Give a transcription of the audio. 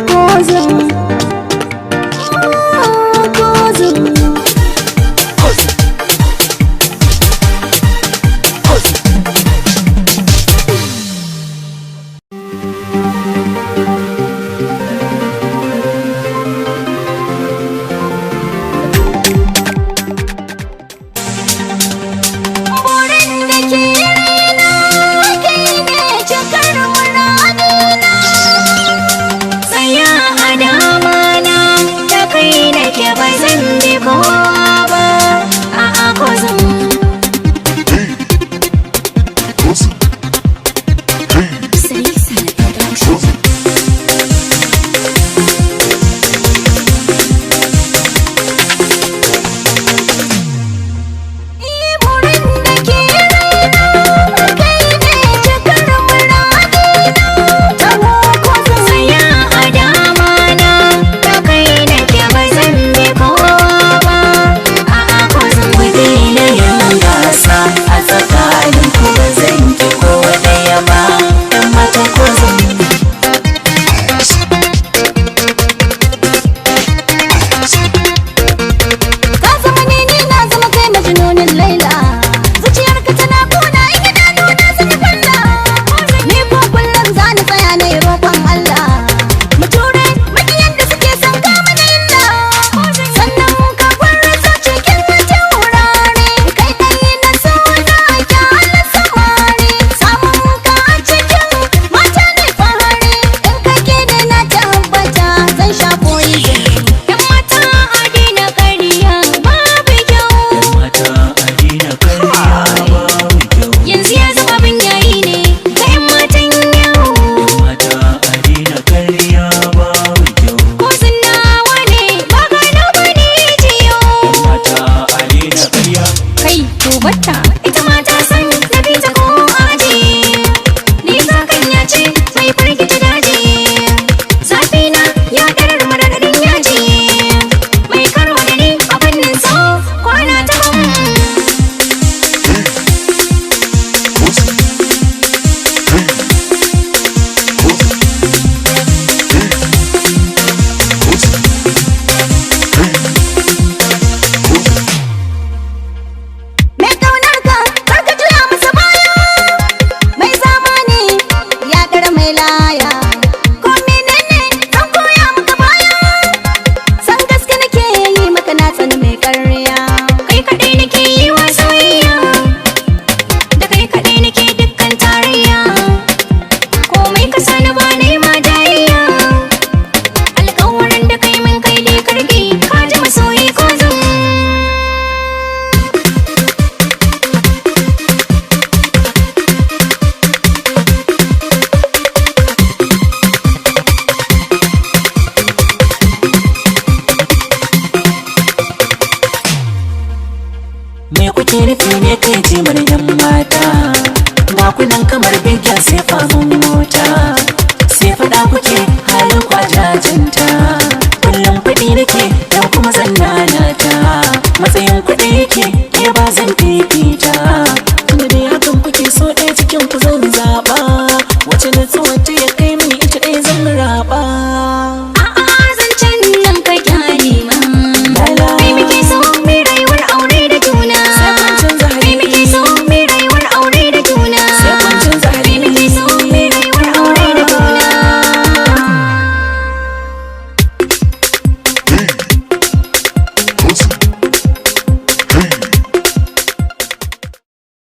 Cousin, cousin. Burin da ke raina kai ne cikar muradina. Tsaya a damana ta kai nake, ba zan bi kowa ba. A'a, cousin. Cousin. Cousin. Burin da ke raina kai ne cikar muradina. Taho cousin. Tsaya a damana ta kai nake, ba zan bi kowa ba. A'a, cousin. Ku daina yin gasa a tsakanin ku, ba zan ki ko ɗaya ba, ɗan mata cousin. Ka zama ni, ni na zama kai, majnunin Laila. Zuciyarka tana kuna, idanuna sun yi kwalla. Ni ko kullum za ni tsaya na yi roƙon Allah mu ture makiyan da suke son kama na illa. Sannan ka kwarzo cikin taurari, kai ɗaya na so na kyala samari. Samun ka a cikin mata ne fahari, in ka ne na tabbata zan sha poison. Yan mata, a daina ƙarya, babu kyau. Yan mata, a daina karya, babu kyau. Yanzu ya zama bin yayi ne ga 'yan matan yau. Yan mata, a daina karya, babu kyau. Ko nawa ne ba gano ba ne jiyo. Yan mata, a daina karya. Kai, tubatta ita ma ta san na bi ta ko aji. Ni kan ya ce mai firgita daji. Zafi na ya ɗarar madadin yaji. Mai karo da ni a fannin so kwana ta ban. Cousin. Cousin. Cousin. Cousin. Mai kaunar ka, kar ka juya masa baya. Mai zamani ya ɗara mai laya. Ko menene zan koya maka baya. San gaske nake yi maka, na tsani mai ƙarya. Kai kaɗai nake yi wa soyayya. Da kai kaɗai nake dukkan tarayya. Komai ka sani ba nema jayayya. Alƙawarin da kai min, kai dai karki. Ka ji masoyi cousin. Me kuke nufi ne kai jimar yan mata? Ba kunan kamar bigya sai famun mota. Sai faɗa kuke halin kwajajenta. Kullum faɗi nake yau kuma zan nanata. Matsayin kuɗi yake ke ba zan fifita. Tunda dai hakan kuke so, ɗaya cikin ku zan zaɓa.